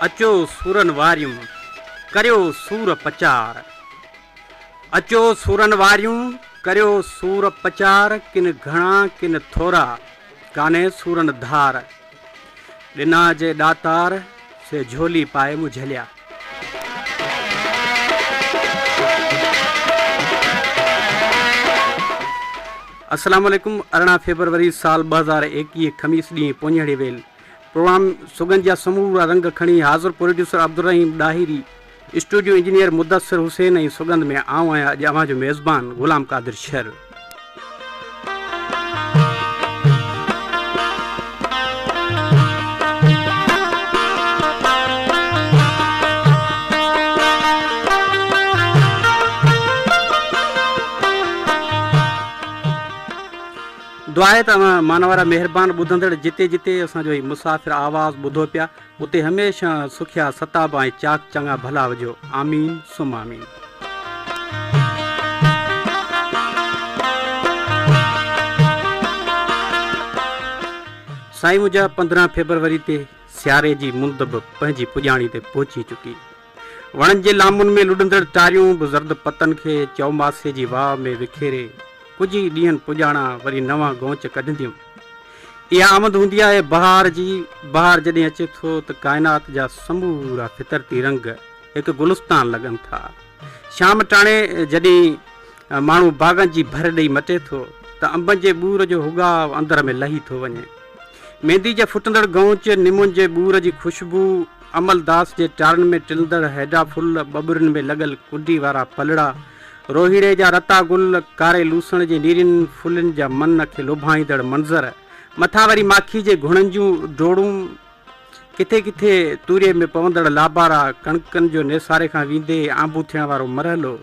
اچو سورن واريون، ڪريو سور پچار. اچو سورن واريون، ڪريو سور پچار، ڪن گهڻا ڪن ٿورا، ڪانهي سورن ڌار. ڏنا جي ڏاتار، سي جهولي پائي مون جهليا. السلام عليڪم 18 فيبروري سال 2021 خميس ڏينهن پوڃهڙي ويل پروگرام سڳنڌ جا سمورا رنگ کڻي حاضر producer Abdulrahim Dahri, studio engineer Mudassir Hussain ۽ Sugandh ۾ آئون آهيان اڄ اوهان جو ميزبان غلام قادر شر. دعا آهي ته اوهان مانوارا مهربان ٻڌندڙ جتي جتي اسان جو هي مسافر آواز ٻڌو پيا اتي هميشه سکيا ستابا ۽ چاڪ چڱا ڀلا هجو آمين ثم آمين. سائين منهنجا 15 فيبروري تي سياري جي مند به پنهنجي پڄاڻي تي پهچي چڪي. وڻن جي لامن ۾ لڏندڙ ٽاريون به زرد پتن کي چئوماسي جي واء ۾ وکيري ڪجهه ئي ڏينهن پڄاڻان وري نوان گونچ ڪڍنديون. اها آمد هوندي آهي بهار جي. بهار جڏهن اچي ٿو ته ڪائنات جا سمورا فطرتي رنگ هڪ گلستان لڳن ٿا. شام ٽاڻي جڏهن ماڻهو باغن جي ڀر ڏئي مٽي ٿو ته انبن جي ٻور جو هڳاء اندر ۾ لهي ٿو وڃي. ميندي جا ڦٽندڙ گونچ، نمن جي ٻور جي خوشبو، امل داس جي ٽارن ۾ ٽلندڙ هيڊا ڦل، ٻٻرن ۾ لڳل ڪنڊي وارا پلڙا، روهيڙي جا رتا گل، ڪاري لوسڻ جي نيرين ڦلين جا من کي لوڀائيندڙ منظر، مٿان وري ماکي جي گهڻن جون ڊوڙون، ڪٿي ڪٿي توريي ۾ پوندڙ لابارا، ڪڻڪن جو نيساري کان ويندي آنبو ٿيڻ وارو مرحلو،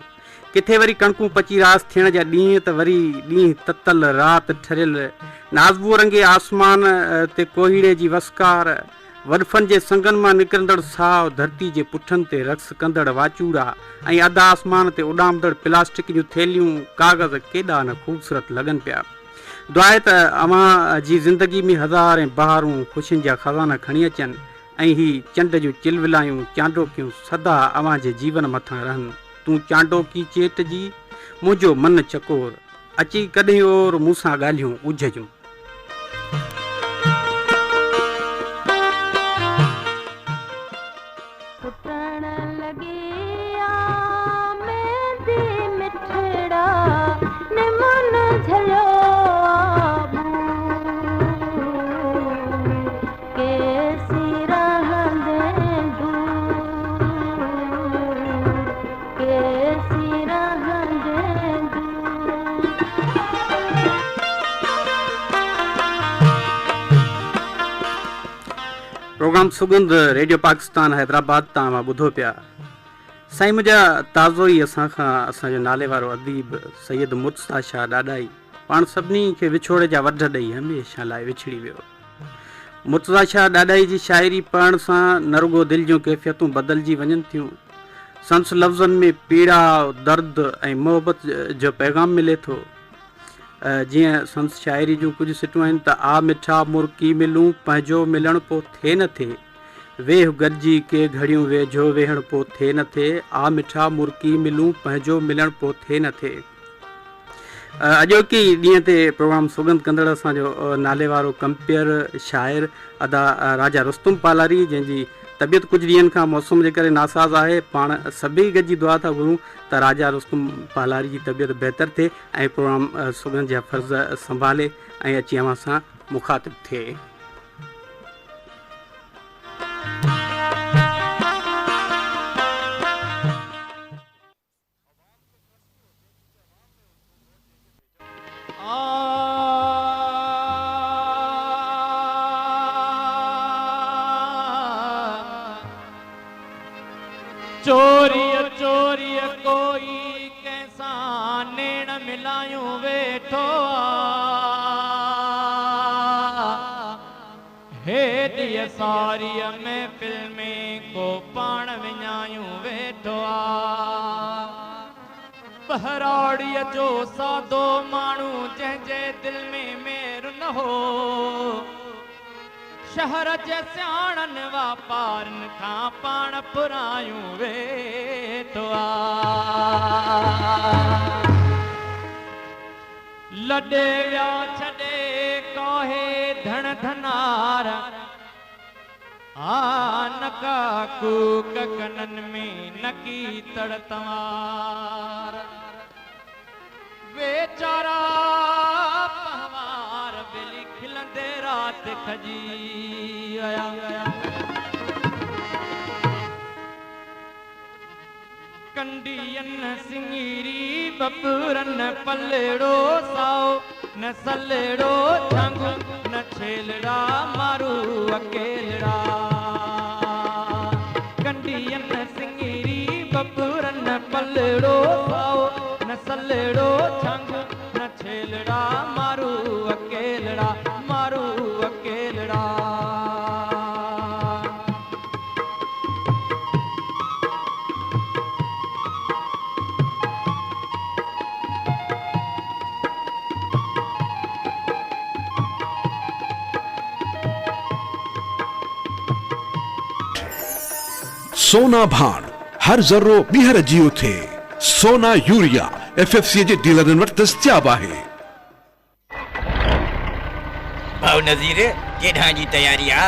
ڪٿي وري ڪڻڪون پچي راس ٿيڻ جا ڏينهن ته وري ڏينهن تتل، رات ٺريل، نازبوء رنگي آسمان تي ڪوهيڙي جي وسڪار، وڏفن جي سنگن مان نڪرندڙ ساء، ڌرتي جي پٺن تي رقص ڪندڙ واچوڙا ۽ اڌ آسمان تي اڏامندڙ پلاسٽڪ جون ٿيلهيون، ڪاغذ ڪيڏا نه خوبصورت لڳن پيا. دعا آهي ته اوهان جي زندگي ۾ هزارين بهارون خوشين جا خزانا کڻي اچن ۽ هي چنڊ جون چلولايون، چانڊوڪيون سدا اوهان جي جيون مٿان رهن. تون چانڊوڪي چيٽ جي، منهنجو من چڪور. اچي ڪڏهن اور مون سان ڳالهيون ڳجهه جون. ڦٽڻ لڳي آ ميندي مٺڙا نمن جهليو آ مون ڪيسين رهندين دور ڪيسين رهندين دور. پروگرام سڳنڌ ريڊيو پاڪستان حيدرآباد تان اوهان ٻڌو پيا. سائين منهنجا تازو ئي اسان کان اسان جو نالي وارو اديب سيد مرتضيٰ شاهه ڏاڏاهي پاڻ سڀني کي وڇوڙي جا وڍ ڏئي هميشه لاء وڇڙي ويو. مرتضيٰ شاهه ڏاڏاهي جي شاعري پڙهڻ سان نه رڳو دل جون ڪيفيتون بدلجي وڃن ٿيون، سندس لفظن ۾ پيڙا، درد ۽ محبت جو پيغام ملي ٿو. جيئن سندس شاعري جون ڪجهه سٽون آهن ته آ مٺا مرڪي ملون، پنهنجو ملڻ پو ٿئي نه ٿئي، ويهه گڏجي ڪي گهڙيون ويجهو ويهڻ پو ٿئي نه ٿئي، آ مٺا مرڪي ملون، پنهنجو ملڻ پو ٿئي نه ٿئي. اڄوڪي ڏينهن تي پروگرام سوڳنڌ ڪندڙ اسان جو ناليوارو ڪمپيئر شاعر ادا راجا رستم پالاري جنهن جي طبيعت ڪجهه ڏينهن کان موسم جي ڪري ناساز آهي پاڻ سڀئي گڏجي دعا ٿا گهرون ته راجا رستم پالاري جي طبيعت بهتر ٿئي ۽ پروگرام سوڳنڌ جا فرض سنڀالي ۽ اچي اوهان سان مخاطب ٿئي. چوريء چوريء ڪوئي ڪنهن سان نيڻ ملايون ويٺو آ. هيڏيء ساريء محفل ۾ ڪو پاڻ وڃايون ويٺو آ. ٻهراڙيء جو سادو ماڻهو جنهن جي دل ۾ مير نه هو. شهر جي سياڻن واپارين کان پاڻ پرايون ويٺو آ. لڏي ويا ڇڏي ڪوهي ڌڻ ڌنار آ نه ڪا ڪوڪ ڪنن ۾ نڪي تڙ تنوار. ويچارا پنهوار ٻيلي کلندي رات کڄي ويا. ڪنڊين سڱيري ٻٻرن پلڙو سائو نه سلڙو جهانگو نه ڇيلڙا مارو اڪيلڙا. ڪنڊين سڱيري ٻٻرن پلڙو سائو نه سلڙو جهانگو نه ڇيلڙا مارو اڪيلڙا مارو اڪيلڙا. سونا ڀاڻ، هر ذرو ٻيهر جيئو ٿئي، سونا يوريا ايف ايف سي جي ڊيلرن وٽ دستياب آهي. ڀائو نذير، ڪيڏانهن جي تياري آ؟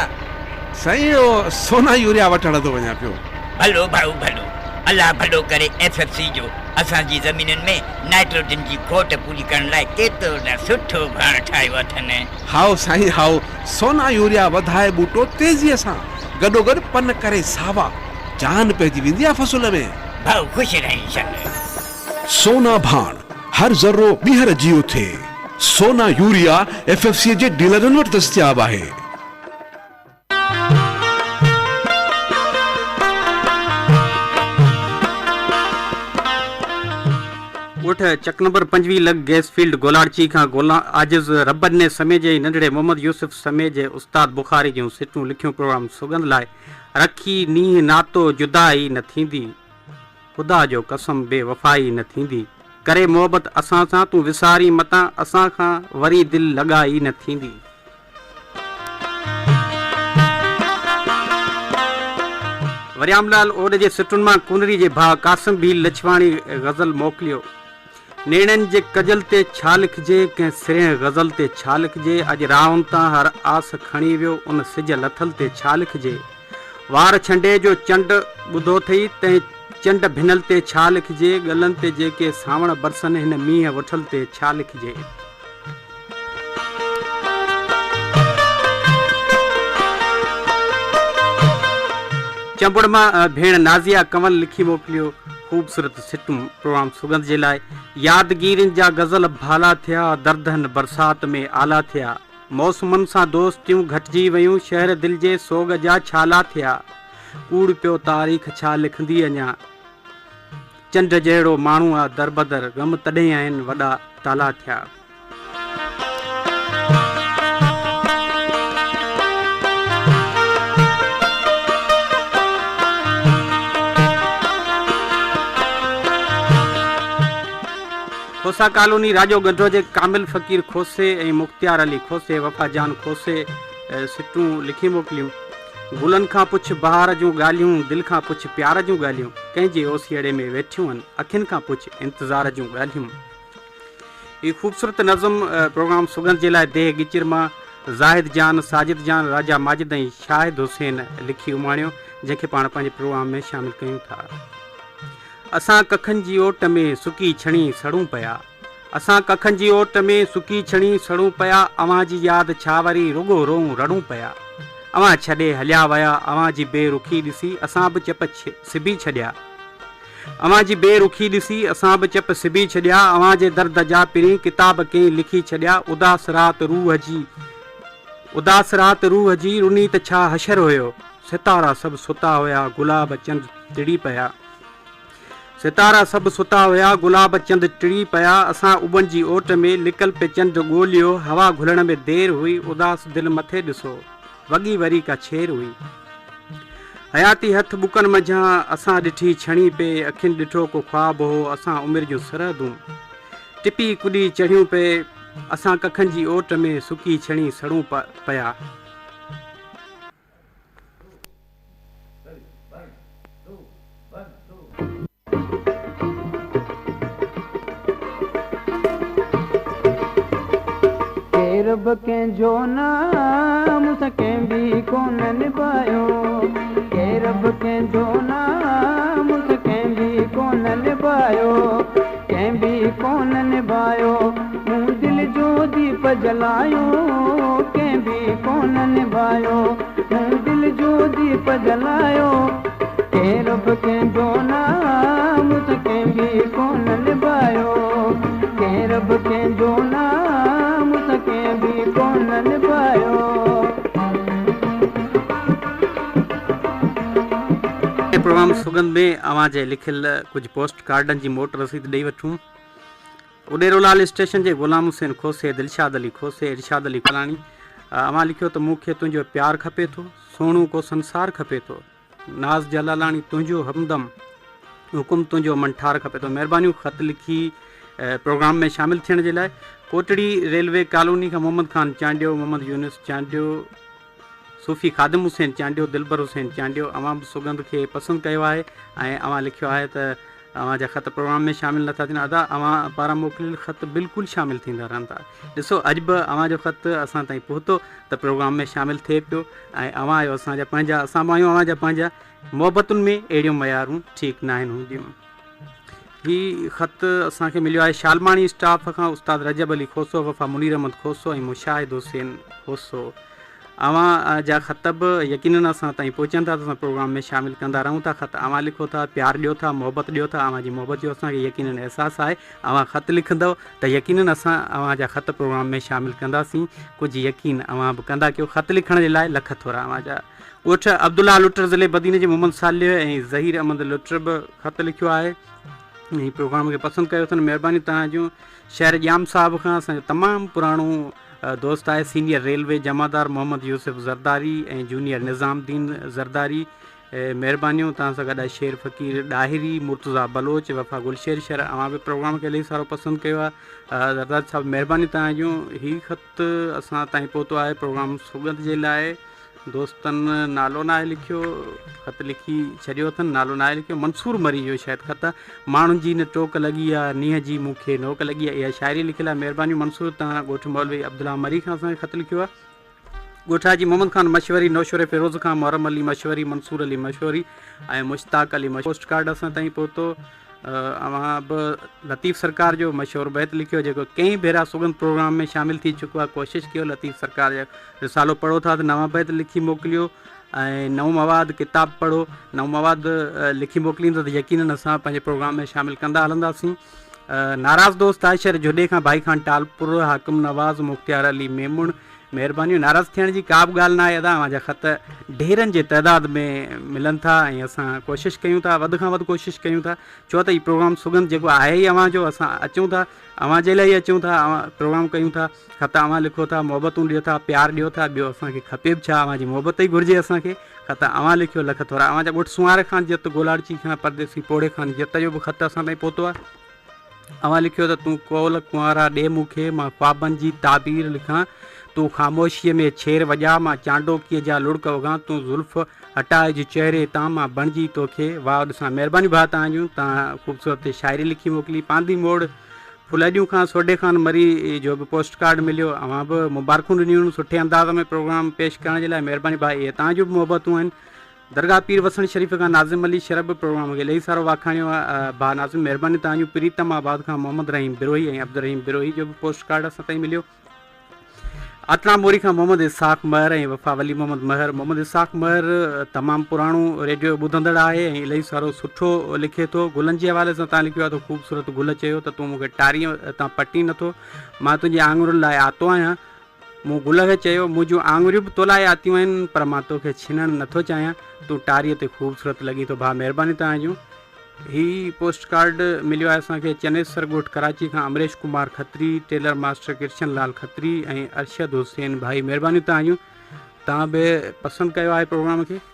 سائين اهو سونا يوريا وٺڻ ٿو وڃان پيو. ڀلو ڀائو ڀلو، الله ڀلو ڪري ايف ايف سي جو اسان جي زمينن ۾ نائٽروجن جي کوٽ پوري ڪرڻ لاء ڪيترو نه سٺو ڀاڻ ٺاهيو اٿن. هائو سائين هائو، سونا يوريا وڌائي ٻوٽو تيزيء سان، گڏوگڏ پن ڪري ساوا، جان پئجي ويندي آ فصل ۾. ڀائو خوش رهين شل. سونا ڀاڻ، هر ذرو ٻيهر جيئو ٿئي. سونا يوريا ايف ايف سي جي ڊيلرن وٽ دستياب آهي. ڳوٺ چڪ نمبر 25 لڳ گئس فيلڊ گولاڙچي کان غلام عاجز ربڏني سميجي ۽ ننڍڙي محمد يوسف سميجي استاد بخاري جون سٽون لکيون پروگرام سڳنڌ لاء رکي نينهن ناتو جدائي نه ٿيندي خدا جو قسم بي وفائي نه ٿيندي ڪري محبت اسان سان تون وسارين متان اسان کان وري دل لڳائي نه ٿيندي. وريام لال اوڏ جي سٽن مان ڪونري جي ڀاء قاسم ڀيل لڇواڻي غزل موڪليو. نيڻن جي ڪجل تي ڇا لکجي ڪنهن سرهين غزل تي ڇا لکجي اڄ راهن تان هر آس کڻي ويو ان سج لٿل تي ڇا لکجي وار ڇنڊي جو چنڊ ٻڌو ٿئي تنهن چنڊ ڀنل تي ڇا لکجي ڳلن تي جيڪي سانوڻ برسن هن مينهن وٺل تي ڇا لکجي. چمبڙ مان ڀيڻ نازيه ڪنول لکي موڪليو خوبصورت سٽون پروگرام سڳنڌ جي لاء يادگيرين جا غزل ڀالا ٿيا دردن برسات ۾ آلا ٿيا موسمن سان دوستيون گهٽجي ويون شهر دل جي سوڳ جا ڇالا ٿيا ڪوڙ پيو تاريخ ڇا لکندي اڃا چنڊ جهڙو ماڻهو آ دربدر غم تڏهن آهن وڏا تالا ٿيا. کوسا ڪالوني راڄو ڳنڍو جي ڪامل فقير کوسي ۽ مختيار علي کوسي وفا جان کوسي سٽون لکي موڪليون. گلن کان پڇ بهار جون ڳالهيون دل کان پڇ پيار جون ڳالهيون ڪنهن جي اوسيئڙي ۾ ويٺيون هن اکين کان پڇ انتظار جون ڳالهيون. هي خوبصورت نظم پروگرام سڳنڌ جي لاء ديهه ڳچر مان زاهد جان، ساجد جان، راجا ماجد ۽ شاهد حسين لکي اماڻيو، جنهن کي پاڻ پنهنجي پروگرام ۾ شامل ڪيون ٿا. اسان ڪکن جي اوٽ ۾ سڪي ڇڻي سڙون پيا. اسان ڪکن جي اوٽ ۾ سڪي ڇڻي سڙون پيا اوهان جي ياد ڇا وري رڳو روئون رڙون پيا. اوهان ڇڏي هليا ويا اوهان جي بي رخي ڏسي اسان به چپ سبي ڇڏيا. اوهان جي بي رخي ڏسي اسان به چپ سبي ڇڏيا اوهان جي درد جا پرين ڪتاب ڪئين لکي ڇڏيا اداس رات روح جي اداس رات روح جي رني ته ڇا حشر هيو ستارا سڀ ستا هيا گلاب چند ٽڙي پيا ستارا سڀ ستا هيا گلاب چند ٽڙي پيا اسان اٻن جي اوٽ ۾ لڪل پي چنڊ ڳوليو هوا گهلڻ ۾ دير هئي اداس دل مٿي ڏسو وڳي وري ڪا ڇير هئي. حياتي هٿ ٻڪن منجهان اسان ڏٺي ڇڻي پئي اکين ڏٺو ڪو خواب هو اسان عمر جون سرحدون ٽپي ڪڏي چڙهيون پئي اسان ڪکن جي اوٽ ۾ سڪي ڇڻي سڙون پيا. به ڪنهن جو نه مون سان ڪنهن به ڪونه نڀايو. ڪير به ڪنهن جو نه مون سان ڪنهن به ڪونه نڀايو. ڪنهن به ڪونه نڀايو. مون دل جو ديپ جلايو. ڪنهن به ڪونه نڀايو. مون دل جو ديپ جلايو. ڪير به ڪنهن جو نه مون سان ڪنهن به ڪونه نڀايو. ڪير به ڪنهن جو نه مون سان ڪنهن به ڪونه نڀايو. پروگرام سڳنڌ ۾ اوهان جي لکيل ڪجهه پوسٽ ڪارڊن جي موٽ رسيد ڏئي وٺون. اڏيرو لال اسٽيشن جي غلام حسين کوسي، دلشاد علي کوسي، ارشاد علي ڪالاڻي اوهان لکيو ته مون کي تنهنجو پيار کپي ٿو، سهڻو ڪو سنسار کپي ٿو. ناز جلالاڻي تنهنجو همدم حڪم تنهنجو منٺار کپي ٿو مهربانيون خط لکي پروگرام ۾ شامل ٿيڻ جي لاء ڪوٽڙي ريلوي ڪالوني کان محمد خان چانڊيو محمد يونس چانڊيو صوفي خادم حسين چانڊيو دلبر حسين چانڊيو اوهان به سڳنڌ کي پسند ڪيو آهي ۽ اوهان لکيو آهي ته اوهان جا خط پروگرام ۾ شامل نٿا ٿين ادا اوهان پاران موڪليل خط بلڪل شامل ٿيندا رهن ٿا ڏسو اڄ به اوهان جو خط اسان تائين پهتو ته پروگرام ۾ شامل ٿئي پيو ۽ اوهان آهيو اسان جا پنهنجا اسان به آهيون اوهان جا پنهنجا محبتن ۾ اهڙيون ميارون ٺيڪ ناهن هونديون هي خط اسان کي مليو آهي شالماڻي اسٽاف کان استاد رجب علي کوسو وفا منير احمد کوسو ۽ مشاهد حسين کوسو اوهان جا خط به يقينن اسان تائين پهچن ٿا ته اسان پروگرام ۾ شامل ڪندا رهون ٿا خط اوهان لکو ٿا پيار ڏيو ٿا محبت ڏيو ٿا اوهان جي محبت جو اسان کي يقينن احساس آهي اوهان خط لکندؤ ته يقينن اسان اوهان جا خط پروگرام ۾ شامل ڪنداسين ڪجهه يقين اوهان به ڪندا ڪيو خط لکڻ جي لاء لک ٿورا اوهان جا ڳوٺ عبدالله لٽر ضلعي بدين جي محمد صالح ۽ ظهير احمد لٽر به خط لکيو آهي ۽ پروگرام کي پسند ڪيو اٿن مهرباني توهان جون شهر ڄام صاحب کان اسان جو تمام پراڻو دوست آهي سينيئر ريلوي جمعدار محمد يوسف زرداري ۽ جونيئر نظام الدين زرداري مهربانيون توهان سان گڏ شير فقير ڏاهري مرتضيٰ بلوچ وفا گلشير شر اوهان به پروگرام کي الهي سارو پسند ڪيو آهي زرداري صاحب مهرباني توهان جون هي خط اسان تائين پهتو آهي پروگرام سوڳنڌ جي لاء دوستن نالو ناهي لکيو خط لکي ڇڏيو اٿن نالو ناهي لکيو منصور مري جو شايد خط آهي ماڻهن جي نه ٽوڪ لڳي آ نينهن جي مون کي نوڪ لڳي آ اها شاعري لکيل آهي مهربانيون منصور توهان ڳوٺ مولوي عبدالله مري کان اسان کي خط لکيو آهي ڳوٺ حاجي محمد خان مشوري نوشوري فيروز کان محرم علي مشوري منصور علي مشوري ۽ مشتاق علي پوسٽ ڪارڊ اسان تائين پهتو اوهان به لطيف سرڪار جو مشهور بيت لکيو جيڪو ڪئين ڀيرا سڳنڌ پروگرام ۾ شامل ٿي چڪو آهي ڪوشش ڪيو لطيف سرڪار جو رسالو پڙهو ٿا ته نوان بيت لکي موڪليو ۽ نئون مواد ڪتاب پڙهو نئون مواد لکي موڪليندو ته يقينن اسان پنهنجي پروگرام ۾ شامل ڪندا هلنداسين ناراض دوست آهي شهر جهڏي کان ڀائي خان ٽالپور حاڪم نواز مختيار علي ميمڻ مهربانيون ناراض ٿيڻ جي ڪا به ڳالهه ناهي ادا اوهان جا خط ڍيرن جي تعداد ۾ ملن ٿا ۽ اسان ڪوشش ڪيون ٿا وڌ کان وڌ ڪوشش ڪيون ٿا ڇو ته هي پروگرام سڳنڌ جيڪو آهي ئي اوهان جو اسان اچون ٿا اوهان جي لاء ئي اچون ٿا اوهان پروگرام ڪيون ٿا خط اوهان لکو ٿا محبتون ڏيو ٿا پيار ڏيو ٿا ٻيو اسان کي کپي به ڇا اوهان جي محبت ئي گهرجي اسان کي خط اوهان لکيو لک ٿورا اوهان جا ڳوٺ سونهاري خان جت گولاڙچي کان پرديسي پوڙهي خان جت جو به خط اسان تائين پهتو آهي اوهان لکيو ته تون قول ڪنوارا ڏي مون کي، مان خوابن جي تعبير لکان، تون خاموشيء ۾ ڇير وڄاء، مان چانڊوڪيء جا لڙڪ اگهان، تون زلف هٽائج چهري تان، مان بڻجي توکي واء ڏسان. مهربانيون ڀاء توهان جون، توهان خوبصورت شاعري لکي موڪلي. پانڌي موڙ ڦلهڏيون کان سوڍي خان مري جو به پوسٽ ڪارڊ مليو، اوهان به مبارڪون ڏنيون سٺي انداز ۾ پروگرام پيش ڪرڻ جي لاء. مهرباني ڀاء اهي توهان جون به محبتون آهن. درگاهه پير وسڻ شريف کان ناظم علي شر به پروگرام کي الهي سارو واکاڻيو آ ڀاء ناظم مهرباني توهان جون پريتم آباد کان محمد رحيم بروهي ۽ عبدالرحيم بروهي جو به پوسٽ ڪارڊ اسان تائين مليو آتڻا موري کان محمد اسحاق مهر ۽ وفا ولي محمد مهر محمد اسحاق مهر تمام پراڻو ريڊيو ٻڌندڙ آهي ۽ الهي سارو سٺو لکي ٿو گلن جي حوالي سان تان لکيو آ ته خوبصورت گل چيو ته تون مون کي ٽاري تان پٽين نٿو مان تنهنجي آڱرين لاء آتو آهيان مون گل کي چيو، منهنجون آڱريون به تو لاء آتيون آهن، پر مان توکي ڇنڻ نٿو چاهيان. تون ٽاريء تي خوبصورت لڳين ٿو. ڀاء مهرباني توهان جون. هي پوسٽ ڪارڊ مليو آهي اسان کي چنيسر ڳوٺ ڪراچي کان امريش ڪمار کتري، ٽيلر ماسٽر ڪرشن لال کتري ۽ ارشد حسين ڀائي مهربانيون توهان جون. توهان به پسند ڪيو آهي پروگرام کي.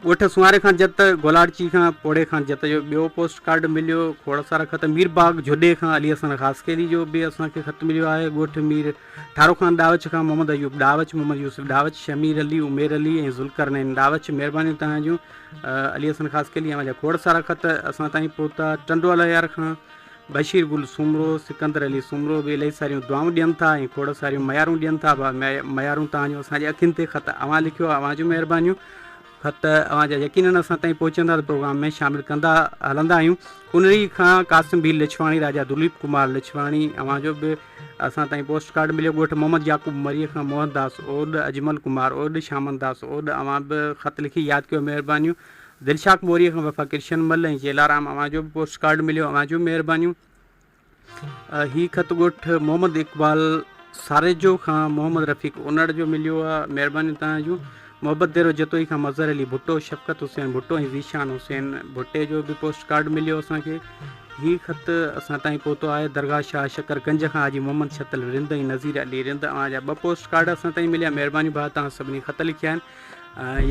ڳوٺ سونهاري خان جت، گولاڙچي کان پوڙهي خان جت جو ٻيو پوسٽ ڪارڊ مليو. کوڙ سارا خط مير باغ جهڏي کان علي حسن خاصخيلي جو به اسان کي خط مليو آهي. ڳوٺ مير ٺارو خان ڏاوچ کان محمد ايوب ڏاوچ، محمد يوسف ڏاوچ، شمير علي، عمير علي ۽ ذوالقرنين ڏاوچ مهربانيون توهان جون. علي حسن خاصخيلي اوهان جا کوڙ سارا خط اسان تائين پهتا. ٽنڊو الهيار کان بشير گل سومرو، سڪندر علي سومرو به الاهي ساريون دعائون ڏين ٿا ۽ کوڙ ساريون ميارون ڏين ٿا. ڀاء ميارون توهان جون اسان جي اکين تي، خط اوهان لکيو آهي، اوهان جون مهربانيون. خط اوهان جا يقينن اسان تائين پهچندا ته پروگرام ۾ شامل ڪندا هلندا آهيون. ڪنري کان قاسم ڀيل لڇواڻي، راجا دليپ ڪمار لڇواڻي اوهان جو به اسان تائين پوسٽ ڪارڊ مليو. ڳوٺ محمد يعقوب مريء کان موهن داس اوڏ، اجمل ڪمار اوڏ، شامن داس اوڏ اوهان به خط لکي ياد ڪيو، مهربانيون. دلشاڪ موريء کان وفا ڪرشن مل ۽ چيلارام اوهان جو به پوسٽ ڪارڊ مليو، اوهان جون مهربانيون. هي خط ڳوٺ محمد اقبال ساريجو کان محمد رفيق انڙ جو مليو آهي، مهربانيون توهان جون. محبت ديرو جتوئي کان مظهر علي ڀٽو، شفقت حسين ڀٽو ۽ ذيشان حسين ڀٽي جو به پوسٽ ڪارڊ مليو اسان کي. هي خط اسان تائين پهتو آهي درگاهه شاهه شڪر گنج کان حاجي محمد ڇتل رند ۽ نذير علي رند اوهان جا ٻه پوسٽ ڪارڊ اسان تائين مليا، مهربانيون ڀاء توهان سڀني خط لکيا آهن.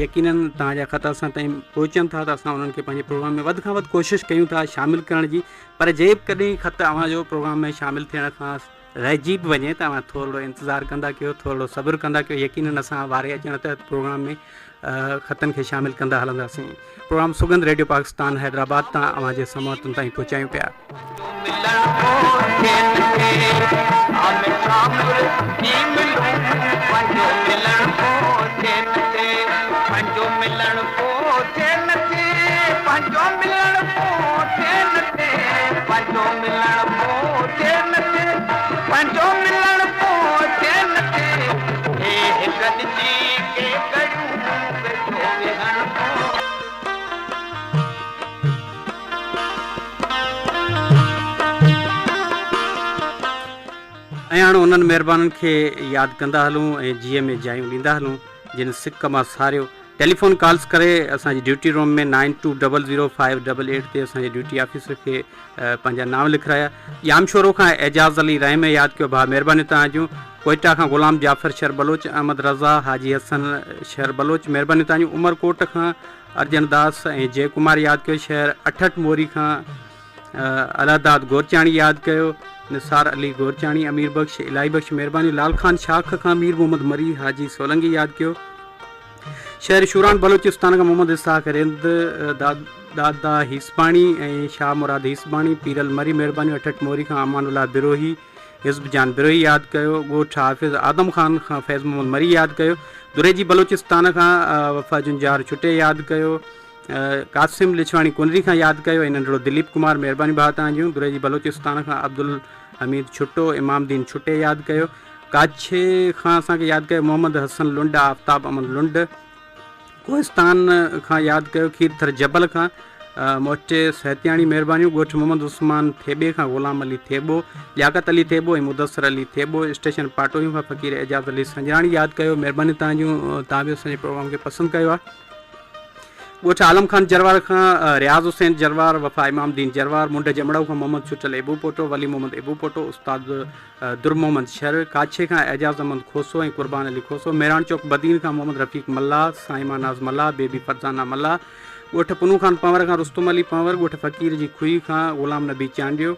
يقينن توهان جا خط اسان تائين پهچن ٿا ته اسان انهن کي پنهنجي پروگرام ۾ وڌ کان وڌ ڪوشش ڪيون ٿا شامل ڪرڻ جي پر جي ڪڏهن خط اوهان جو پروگرام ۾ شامل ٿيڻ کان رهجي به وڃي ته اوهان ٿورڙو انتظار ڪندا ڪيو ٿورڙو صبر ڪندا ڪيو يقينن اسان واري اچڻ تحت پروگرام ۾ خطن کي شامل ڪندا هلنداسين پروگرام سڳنڌ ريڊيو پاڪستان حيدرآباد تان اوهان جي سماعتن تائين پهچايون پيا. ۽ هاڻ انهن مهربانن کي ياد ڪندا هلون ۽ جيء ۾ جايون ڏيندا هلون جن سڪ مان ساريو ٽيليفون ڪالز ڪري اسان جي duty room ۾ nine two double zero five double eight تي اسان جي ڊيوٽي آفيسر کي پنهنجا نانء لکرايا. ڄامشورو کان اعجاز علي رحيم ياد ڪيو ڀاء مهربانيون توهان جون. ڪوئيٽا کان غلام جعفر شر بلوچ، احمد رضا، حاجي حسن شر بلوچ مهربانيون توهان جون. عمرڪوٽ کان ارجن داس ۽ جئه ڪمار ياد ڪيو. شهر اٺهٺ موري کان الهداد گورچاڻي ياد ڪيو. نثار علي گورچاڻي، امير بخش، الاهي بخش مهربانيون. لال خان شاخ کان مير محمد مري، حاجي سولنگي ياد ڪيو. شهر شوران بلوچستان کان محمد اسحاق رند، دادا هيسباڻي ۽ شاهه مراد هيسباڻي، پيرل مري مهربانيون. اٺهٺ موري کان امان الله بروهي، حزب جان بروهي ياد ڪيو. ڳوٺ حافظ آدم خان کان فيض محمد مري ياد ڪيو. دريجي بلوچستان کان وفا جنجار ڇٽي ياد ڪيو. قاسم لڇواڻي ڪنري کان ياد ڪيو ۽ ننڍڙو دليپ ڪمار مهربانيون ڀاء توهان جون. دريجي بلوچستان کان عبدالحميد ڇٽو، امام دين ڇٽي ياد ڪيو. ڪاڇي کان اسان کي ياد ڪيو محمد حسن لنڊ، آفتاب احمد لنڊ. ڪوهستان کان ياد ڪيو کيرٿر جبل کان موٽي سهتياڻي مهربانيون. ڳوٺ محمد عثمان ٿيٻي کان غلام علي ٿيٻو، لياقت علي ٿيٻو ۽ مدثر علي ٿيٻو. اسٽيشن پاٽوهيون کان فقير اعجاز علي سنجراڻي ياد ڪيو. مهربانيون توهان جون توهان به اسان جي پروگرام کي پسند ڪيو آهي. ڳوٺ عالم خان جروار کان رياض حسين جروار، وفا امام الدين جروار، منڍ جمڙائو کان محمد ڇٽل ايبوپوٽو، ولي محمد ايبوپوٽو، استاد در محمد شر، ڪاڇي کان اعجاز احمد کوسو ۽ قربان علي کوسو، مهراڻ چوڪ بدين کان محمد رفيق ملاح، صائمه ناز ملاح، بيبي فرزانه ملاح، ڳوٺ پنهون خان پنهور کان رستم علي پنهور، ڳوٺ فقير جي کوهي کان غلام نبي چانڊيو،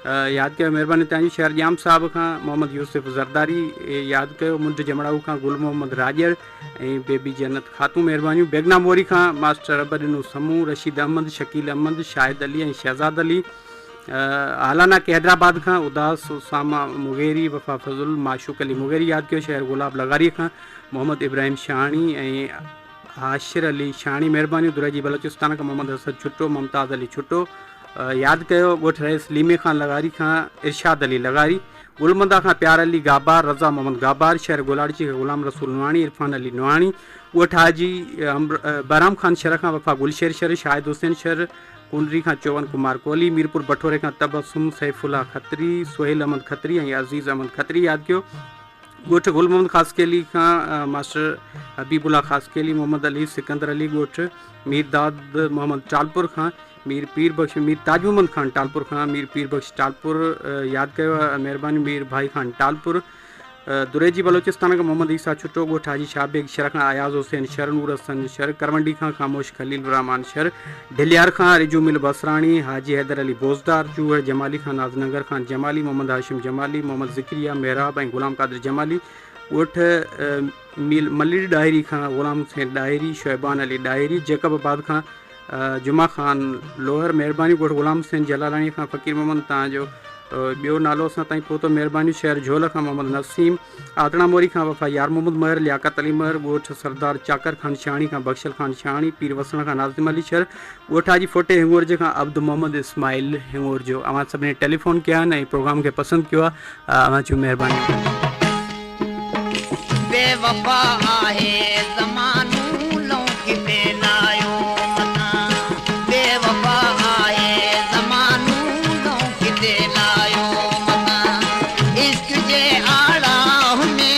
ياد ڪيو مهرباني توهان جي، شهر ڄام صاحب کان محمد يوسف زرداري، ياد ڪيو، منڍ جمڙائو کان گل محمد راڄڙ ۽ بيبي جنت خاتون مهربانيون، بيگنا موري کان ماسٽر ربڏنو سمون، رشيد احمد، شڪيل احمد، شاهد علي ۽ شهزاد علي، هالانا ڪي حيدرآباد کان اداس اسامه مغيري، وفا فضل، معشوق علي مغيري ياد ڪيو، شهر گلاب لغاري کان محمد ابراهيم شاهاڻي ۽ حاشر علي شاهاڻي مهربانيون، دريجي بلوچستان کان محمد حسن ڇٽو، ممتاز علي ڇٽو ياد ڪيو، ڳوٺ رئيس ليمي خان لغاري کان ارشاد علي لغاري، گل مندا کان پيار علي گابار، رضا محمد گابار، شهر گولاڙچي کان غلام رسول نوحاڻي، عرفان علي نوحاڻي، ڳوٺ حاجي بهرام خان شھر کان وفا گلشير شھر، شاهد حسين شھر، ڪنري کان چوون ڪمار ڪولهي، ميرپور بٺوري کان تبسم، سيف الله کتري، سهيل احمد کتري ۽ عزيز احمد کتري ياد ڪيو. ڳوٺ گل محمد خاصخيلي کان ماسٽر حبيب الله خاصخيلي، محمد علي، سڪندر علي، ڳوٺ مير داد محمد ٽالپر کان مير پير بخش، مير تاج محمد خان ٽالپر کان مير پير بخش ٽالپر ياد ڪيو. مهرباني مير ڀائي خان ٽالپر. دريجي بلوچستان کان محمد عيسيٰ ڇٽو، ڳوٺ حاجي شاهه بيگ شھر کان اياز حسين شھر، نور حسن شھر، ڪرونڊي کان خاموش خليل الرحمان شھر، ڍليار کان رجو مل بصراڻي، حاجي حيدر علي بوزدار، چوهڙ جمالي کان نازنگر خان جمالي، محمد هاشم جمالي، محمد ذڪريا محراب ۽ غلام قادر جمالي، ڳوٺ ملير ڏاهري کان غلام حسين ڏاهري، شعيبان علي ڏاهري، جيڪب آباد کان جمعه خان لوهر مهرباني ڳوٺ غلام حسين جلالاڻي کان فقير محمد تان جو ٻيو نالو اسان تائين پهتو مهرباني شهر جهول کان محمد نسيم آتڻا موري کان وفا يار محمد مهر لياقت علي مهر ڳوٺ سردار چاڪر خان شاهاڻي کان بخشل خان شاهاڻي پير وسڻ کان ناظم علي شر ڳوٺ حاجي ڦوٽي هڱورجي کان عبد محمد اسماعيل هڱورجو اوهان سڀني ٽيليفون ڪيا آهن ۽ پروگرام کي پسند ڪيو آهي اوهان جون مهربانيون. بي وفا آهي زمانو لئون ڪٿي لايو متان بي وفا آهي زمانو لئون ڪٿي لايو متان عشق جي آڙاهه ۾.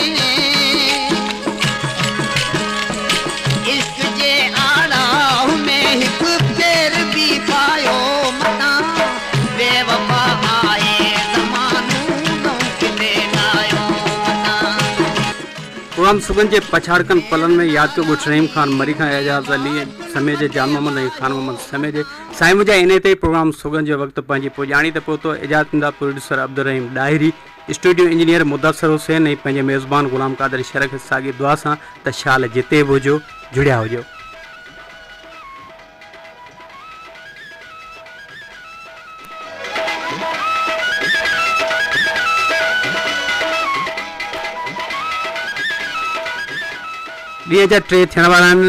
عشق جي آڙاهه ۾ هڪ پير به پايو متان بي وفا آهي زمانو لئون ڪٿي لايو متان. پروگرام سڳن جي پڇاڙڪن پلن ۾ ياد ڪيو ڳوٺ رحيم خان مري کان اعجاز علي سميجي جان محمد ۽ خان محمد سميجي سائين منهنجا انهي تي ئي پروگرام سڳن جو وقت پنهنجي پڄاڻي تي پهتو اجازت ڏيندا producer Abdulrahim Dahri studio engineer Mudassar Hussain ۽ پنهنجي ميزبان غلام قادر شر کي ساڳي دعا سان ته شال جتي به هجو جڙيا هجو. ڏينهن جا ٽي ٿيڻ وارا آهن.